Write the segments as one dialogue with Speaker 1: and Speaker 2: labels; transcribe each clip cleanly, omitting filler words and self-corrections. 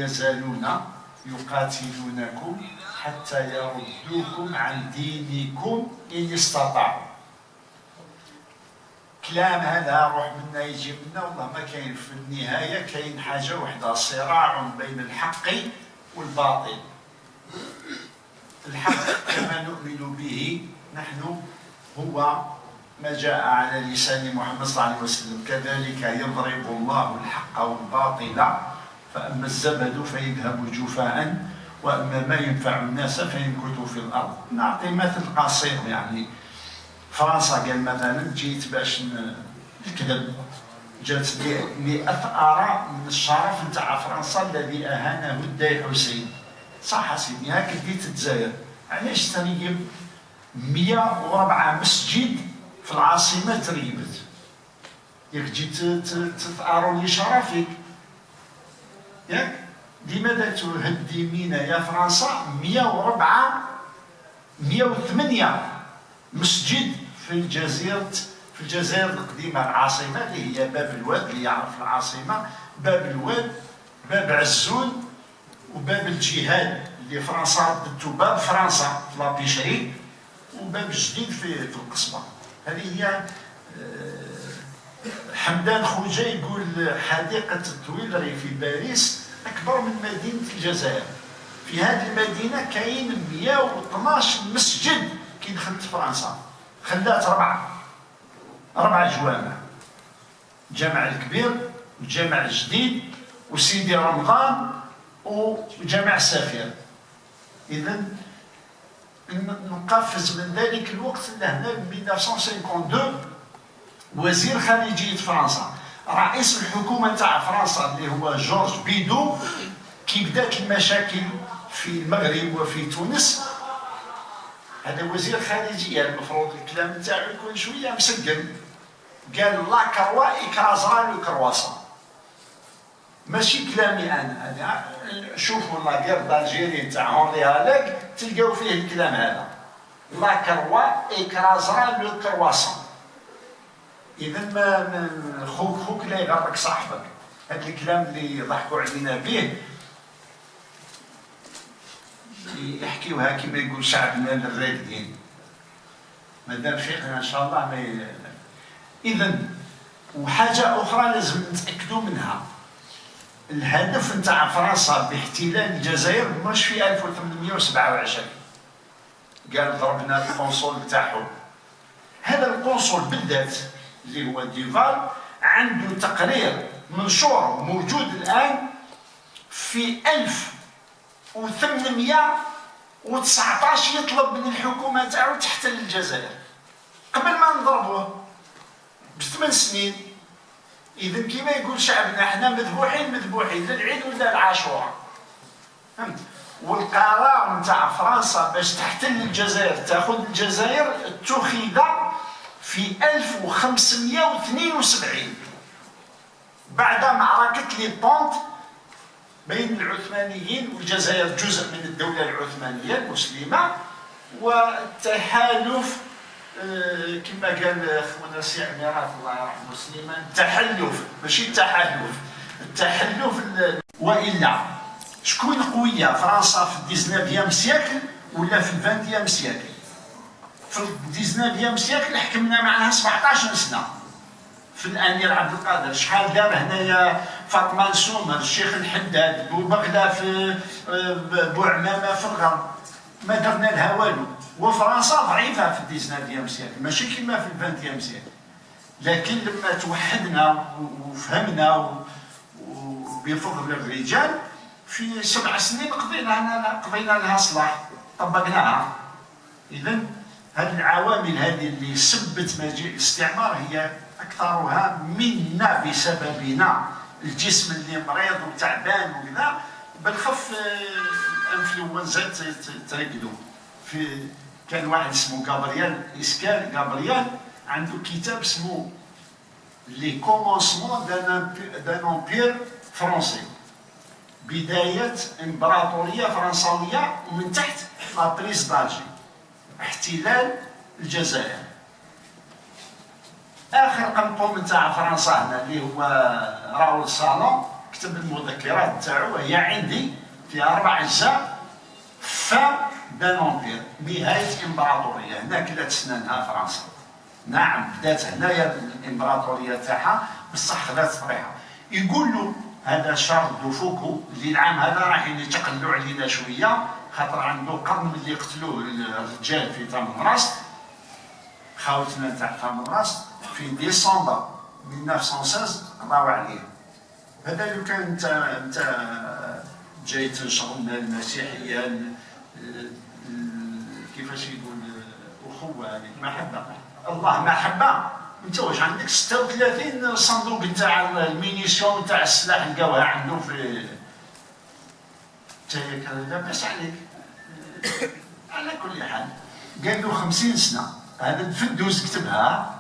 Speaker 1: يزالون يقاتلونكم حتى يردوكم عن دينكم إن استطاعوا. كلام هذا روح منا يجي منا، والله ما كاين. في النهاية كاين حاجة وحدة، صراع بين الحق والباطل. الحق كما نؤمن به نحن هو ما جاء على لسان محمد صلى الله عليه وسلم، كذلك يضرب الله الحق والباطل فأما الزبد فيذهب جفاء وأما ما ينفع الناس فيمكث في الأرض. نعطي مثل قصير، يعني فرنسا قال مثلا جيت باش نكذب، جات لأثأر من الشرف نتاع فرنسا الذي أهانه الداي حسين. صح سيدي، هاك ديت الجزائر، علاش تريب 104 مسجد في العاصمة تريبت؟ ياك جيت تثأروا لشرفك، ياك لماذا تهدمين يا فرنسا 104 108 مسجد في الجزيرة، في الجزائر القديمة العاصمة اللي هي باب الواد، اللي يعرف العاصمة باب الواد، باب عزون، وباب الجهاد اللي فرنسا ردتو باب فرنسا في la Pêcherie، وباب جديد في القصبة. هذه هي. حمدان خوجة يقول حديقة التويلري في باريس أكبر من مدينة الجزائر. في هذه المدينة كاين 112 مسجد. كي دخلت فرنسا خلات أربعة جوامع، الجامع الكبير والجامع الجديد وسيدي رمضان وجامع السفير. إذا نقفز من ذلك الوقت لهنا 1952، وزير خارجية فرنسا، رئيس الحكومة تاع فرنسا اللي هو جورج بيدو، كي بدات المشاكل في المغرب وفي تونس، هذا وزير خارجية المفروض الكلام تاعو يكون شوية مسقم، قال la croix écrasera le croissant. ماشي كلامي انا هذا، شوفوا la guerre d'Algérie تاع هنري هالاك تلقاو فيه الكلام هذا، la croix écrasera le croissant. اذا ما خوك خوك لا يغرك صاحبك. هذا الكلام اللي ضحكوا علينا به يحكيوها كما يقول شعبنا للراقدين، مادام فيقنا ان شاء الله ما. اذا وحاجه اخرى لازم نتاكدوا منها، الهدف نتاع فرنسا باحتلال الجزائر مش في 1827 قال ضربنا ال consul تاعهم. هذا ال consul بالذات اللي هو ديفال عنده تقرير منشور موجود الآن في 1819 يطلب من الحكومة تاعو تحتل الجزائر قبل ما نضربوه ب8 سنين. إذا كما يقول شعبنا احنا مذبوحين مذبوحين للعيد ولا العاشوراء، فهمت؟ والقرار نتاع فرنسا باش تحتل الجزائر، تاخذ الجزائر، اتخذ في 1572 بعد معركة ليبانت بين العثمانيين، والجزائر جزء من الدولة العثمانية المسلمة، والتحالف كما قال خونا سي عميرات الله يرحمه سليمان، التحلف ماشي التحالف، التحلف. والا شكون قويه، فرنسا في 19 siècle ولا في 20 siècle؟ في 19 siècle حكمنا معها 17 سنه في الامير عبد القادر. شحال دار هنايا فاطمه نسومر، الشيخ الحداد، بوبغله في بوعمامه في الغرب، ما درنا لها والو. وفرنسا ضعيفه في 19 siècle، ماشي كيما في 20 siècle. لكن لما توحدنا وفهمنا وبفضل الرجال في 7 سنين قضينا لها صلاح، طبقناها. اذا هذه العوامل هذه اللي سبت مجيء الاستعمار هي اكثرها منا، بسببنا. الجسم اللي مريض وتعبان وكذا بالخف الانفلونزا ترقدو. في كان واحد اسمه غابرييل اسكال غابرييل عنده كتاب اسمه les commencements d'un empire français، بداية امبراطورية فرنساوية، ومن تحت la prise d'Alger، احتلال الجزائر. اخر قمقوم نتاع فرنسا هنا اللي هو راول سالون. كتب المذكرات تاعو، هي عندي في 4 أجزاء. Fin d'un empire، نهاية إمبراطورية. هنا كلات سنانها فرنسا. نعم بدات هنايا الإمبراطورية تاعها، بصح خذات طريقها. يقول له هذا شارل دوفوكو اللي العام هذا راح يتقلوا علينا شوية، خاطر عنده قرن من اللي قتلوه الرجال في تامنراست، خاوتنا تاع تامنراست في ديسمبر 1916 قضاو عليه. هذا لو كان انت جاي تنشر المسيحية، كيفاش يقول، اخوه هذيك محبة، الله محبة. انت واش عندك 36 صندوق نتاع ال munitions نتاع السلاح لقاوها عنده في انت لاباس عليك. على كل حال قال له 50 سنة، هذا في ال douze كتبها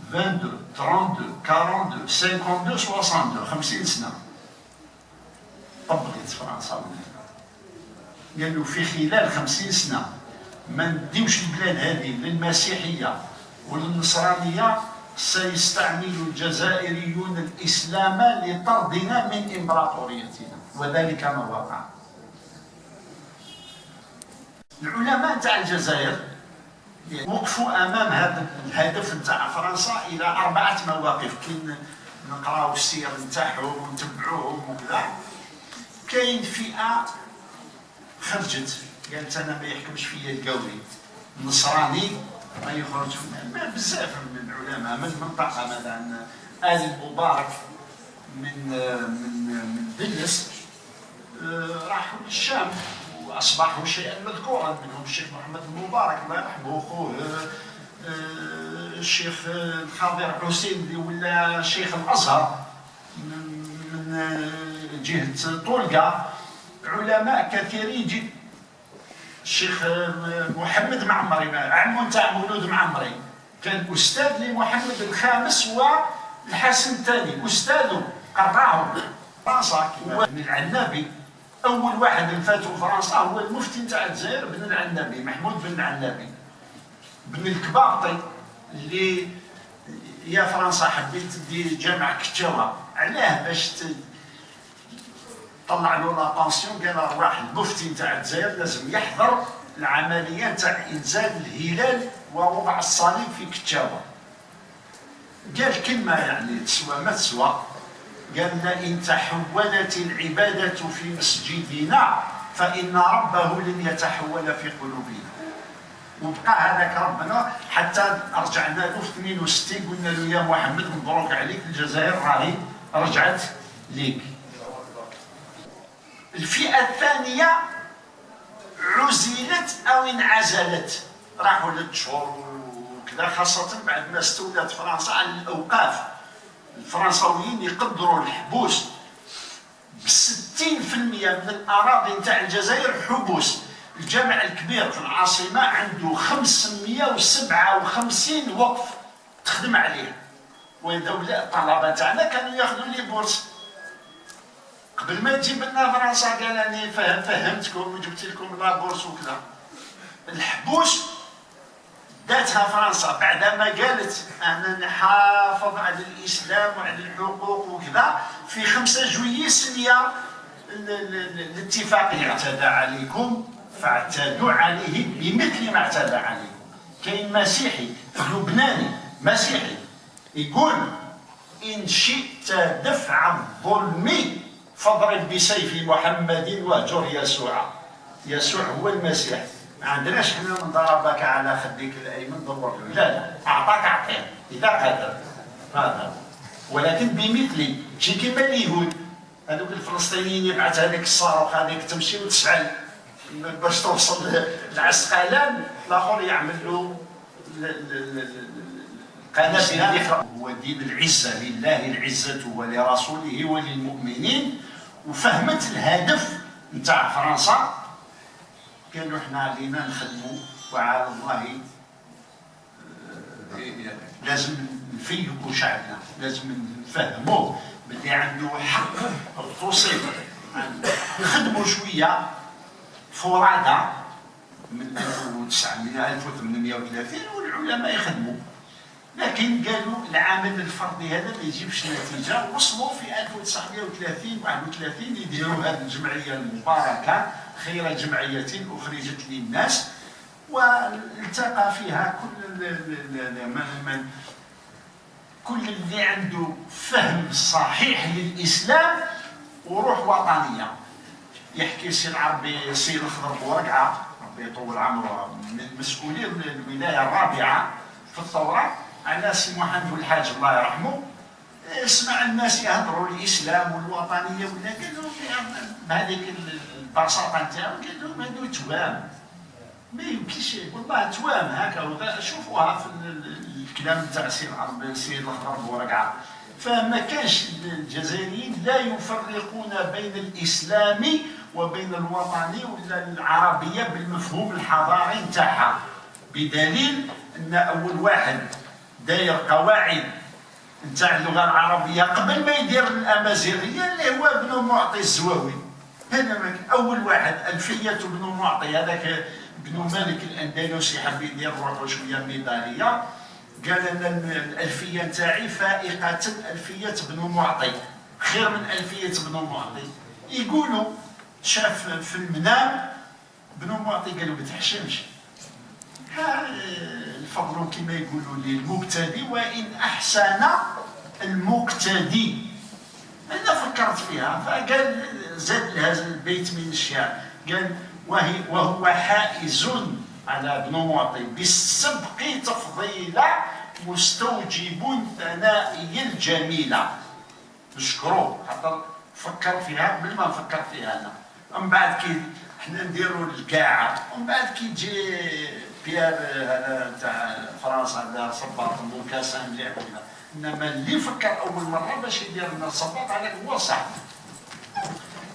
Speaker 1: 22 32 42 52 62، 50 سنة طبقت فرنسا من هنا. قال له في خلال 50 سنة ما نديوش البلاد هذه للمسيحية وللنصرانية، سيستعمل الجزائريون الإسلام لطردنا من إمبراطوريتنا، وذلك ما وقع. العلماء تاع الجزائر وقفوا أمام هذا الهدف نتاع فرنسا إلى 4 مواقف. كي نقراو السير نتاعهم ونتبعوهم وكذا، كاين فئة خرجت قالت أنا ما يحكمش فيا القوري النصراني ما يخرج. بزاف من العلماء من المنطقة، مثلا آل المبارك من من من دلس، راحوا للشام واصبحوا شيئا مذكورا، منهم الشيخ محمد المبارك الله يرحمه، اخوه الشيخ الخضير حسين اللي ولا شيخ الازهر من جهة طولقه، علماء كثيرين جدا. الشيخ محمد معمري، عمو نتاع مولود معمري، كان استاذ لمحمد الخامس والحسن الثاني، استاذه قراه فرنسا. ابن العنابي اول واحد فاتو فرنسا هو المفتي نتاع الجزائر بن العنابي، محمود بن العنابي بن الكبارطي، اللي يا فرنسا حبيت تدي جامع كتاوه، علاه؟ باش طلع له la pension. قال راح المفتي نتاع الجزائر لازم يحضر العملية نتاع انزال الهلال ووضع الصليب في كتاوه. قال كلمة يعني تسوى ما تسوى، قال لئن تحولت العبادة في مسجدنا فإن ربه لن يتحول في قلوبنا. وبقى هذاك ربنا حتى رجعنا له في 62، قلنا له يا محمد مبروك عليك، الجزائر راهي رجعت ليك. الفئة الثانية عزلت أو انعزلت، راحوا للدشور وكذا، خاصة بعد ما استولت فرنسا على الأوقاف. الفرنساويين يقدروا الحبوس ب60% من الأراضي نتاع الجزائر حبوس. الجامع الكبير في العاصمة عنده 557 وقف تخدم عليه، ودولة الطلبة تاعنا كانوا ياخذوا les bourses. قبل ما تجيب لنا فرنسا قال اني فهمتكم وجبت لكم la bourse وكذا. الحبوس داتها فرنسا بعدما قالت انا نحافظ على الاسلام وعلى الحقوق وكذا. في 5 جويي سنية الاتفاق، اعتدى عليكم فاعتدوا عليه بمثل ما اعتدى عليكم. كاين مسيحي لبناني مسيحي يقول ان شئت دفع الظلم فاضرب بسيف محمد واهجر يسوع. يسوع هو المسيح. ما عندناش حنا من ضربك على خدك الايمن دور له، لا لا، اعطاك اعطيه اذا قدر هذا، ولكن بمثل شي كيما اليهود هذوك الفلسطينيين يبعث هذاك الصاروخ هذيك تمشي وتشعل باش توصل للعسقلان، الاخر يعمل له القنابل. هو دين العزة، لله العزة ولرسوله وللمؤمنين. وفهمت الهدف نتاع فرنسا، قالوا احنا علينا نخدموا وعلى الله لازم نفيقوا شعبنا، لازم نفهموه باللي عنده حق التوصيل. نخدموا شوية فرادى من 1900 1830 والعلماء يخدموا. لكن قالوا العامل الفردي هذا ما يجيبش نتيجة. وصلوا في 1930 31 يديروا هذه الجمعية المباركة، خير جمعية اخرجت للناس، والتقى فيها كل من كل اللي عنده فهم صحيح للاسلام وروح وطنية. يحكي سي العربي سي الخضر بورقعه، ربي يطول عمره، من مسؤولي الولاية الرابعة في الثورة، على سي محمد الحاج الله يرحمه. اسمع الناس يهضروا الاسلام والوطنيه ولا، قال لهم بهذيك البساطة نتاعو، قال لهم هادو توام، ما يمكنش والله توام هكا. شوفوها في الكلام تاع سي العربي سي الخضر بورقعه. فما كانش الجزائريين لا يفرقون بين الاسلام وبين الوطني ولا العربية بالمفهوم الحضاري نتاعها، بدليل ان اول واحد داير قواعد نتاع اللغة العربية قبل ما يدير الامازيغية اللي هو ابن معطي الزواوي. هذا اول واحد، الفيه بن معطي، هذاك ابن مالك الاندلسي حب يدير روحه شوية ميدالية، قال ان الالفية نتاعي فائقة الفيه بن معطي، خير من الفيه بن معطي. يقولوا شاف في المنام بن معطي قالوا ما تحشمش، الفضل كما يقولوا للمبتدي وان احسن المقتدي. انا فكرت فيها، فقال زاد لها البيت من الشعر، قال وهو حائز على ابن معطي بالسبق تفضيلا مستوجب ثنائي الجميلة. نشكروه خاطر فكر فيها قبل ما نفكر فيها انا. ومن بعد كي حنا نديروا القاعة، ومن بعد كي تجي بيير هذا تاع فرنسا دار صباط mocassin مليح ولا، انما اللي فكر اول مرة باش يدير لنا الصباط هذاك هو صح.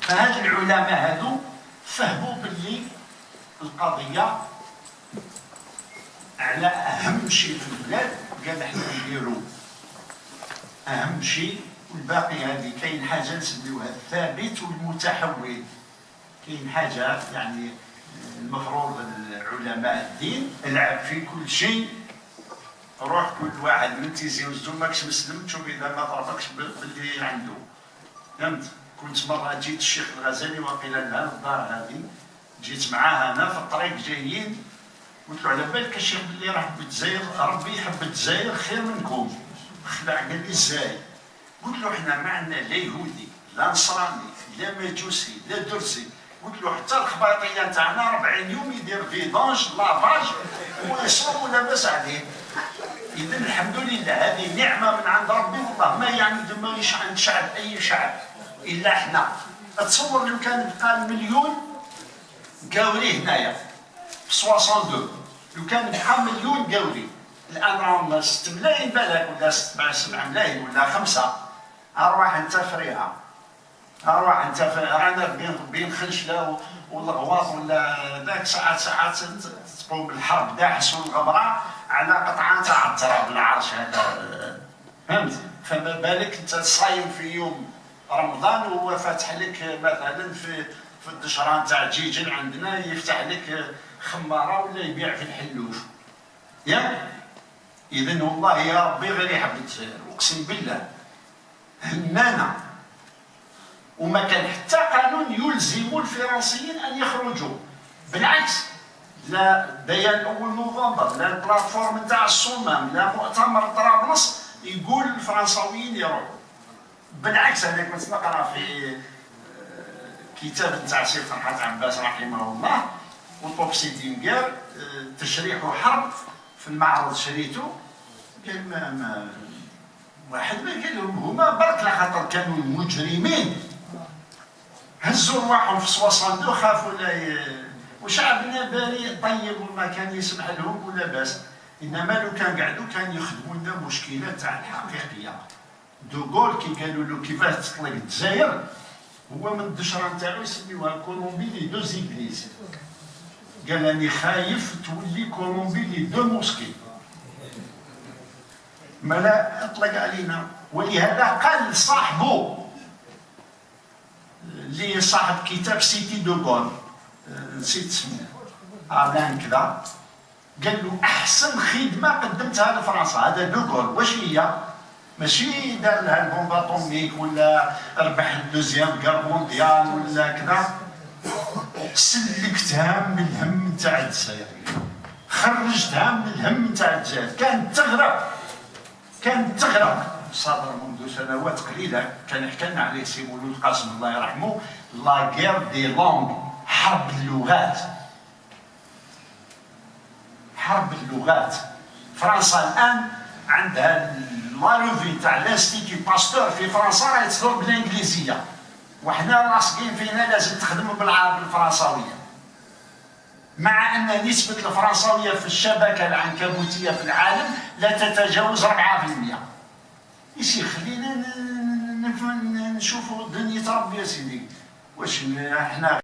Speaker 1: فهاد العلماء هادو فهموا باللي القضية على اهم شيء في البلاد، قال احنا نديرو اهم شيء والباقي هذه كاين حاجة نسميوها الثابت والمتحول. كاين حاجة يعني المفروض العلماء الدين العب في كل شيء، روح كل واحد من تيزي وزدو ماكش مسلم تشوف اذا ما ضربكش باللي عنده، فهمت؟ كنت مرة جيت الشيخ الغزالي وقيل لها الدار هذه، جيت معاه انا في الطريق جايين، قلت له على بالك الشيخ باللي راه بالجزائر، ربي يحب الجزائر خير منكم. خلع قال لي ازاي؟ قلت له احنا ما عندنا لا يهودي لا نصراني لا مجوسي لا درزي، قلت له حتى الخباطيه نتاعنا 40 يوم يدير vidange lavage ويصوم ولاباس عليه. اذا الحمد لله هذه نعمه من عند ربي، والله ما يعني ماهيش عند شعب اي شعب الا احنا. تصور لو كان بقى مليون قاوري هنايا في 62، لو كان بقى مليون قاوري، الان راهم 6 ملايين بالك ولا 7 ملايين ولا 5. ارواح انت فريها، ارواح انت رانا بين خنشله والغواط ولا ذاك، ساعات ساعات تقوم الحرب داحس والغبره على قطعه تاع التراب العرش هذا، فهمت؟ فما بالك انت صايم في يوم رمضان وهو فاتح لك مثلا في الدشران تاع جيجل عندنا يفتح لك خمارة ولا يبيع في الحلوف، يا اذا والله يا ربي غير يحب الجزائر، اقسم بالله هنانا. وما كان حتى قانون يلزم الفرنسيين ان يخرجوا، بالعكس لا بيان اول نوفمبر لا ال plateforme نتاع الصومام لا مؤتمر طرابلس يقول الفرنساويين يروحوا. بالعكس انا كنت نقرا في كتاب نتاع سي فرحات عباس رحمه الله Autopsie d'une guerre، تشريح حرب، في المعرض شريته، قال ما واحد ما قال لهم هما برك لخاطر كانوا المجرمين هزوا رواحهم في 62 خافوا لا وشعبنا بريء طيب وما كان يسمح لهم ولا باس. انما لو كان قعدوا كان يخدموا لنا مشكلة تاع الحقيقية. دوغول كي قالوا له كيفاش تطلق الجزائر، هو من الدشره نتاعو يسميوها Colombie les deux églises، قال راني خايف تولي Colombie les deux mosquées، ما لا اطلق علينا. ولهذا قال صاحبه اللي صاحب كتاب Cité de Gaulle، نسيت اسمه، الان كذا، قال له احسن خدمة قدمتها لفرنسا هذا de Gaulle، واش هي؟ ماشي دار لها la bombe atomique ولا ربح la deuxième guerre mondiale ولا كذا، سلكتها من الهم نتاع الجزائر، خرجتها من الهم نتاع الجزائر، كانت تغرق، كانت تغرق. صدر منذ سنوات قليله، كان حكى لنا عليه سي مولود قاسم الله يرحمه، la guerre des langues، حرب اللغات، حرب اللغات. فرنسا الان عندها la revue تاع l'Institut Pasteur في فرنسا راهي تصدر بالانجليزيه، وحنا لاصقين فينا لازم تخدم بالعربي الفرنساويه، مع ان نسبه الفرنساويه في الشبكة العنكبوتية في العالم لا تتجاوز 4%. يسي خلينا نشوفوا دنيا ربي يا سيدي، واش احنا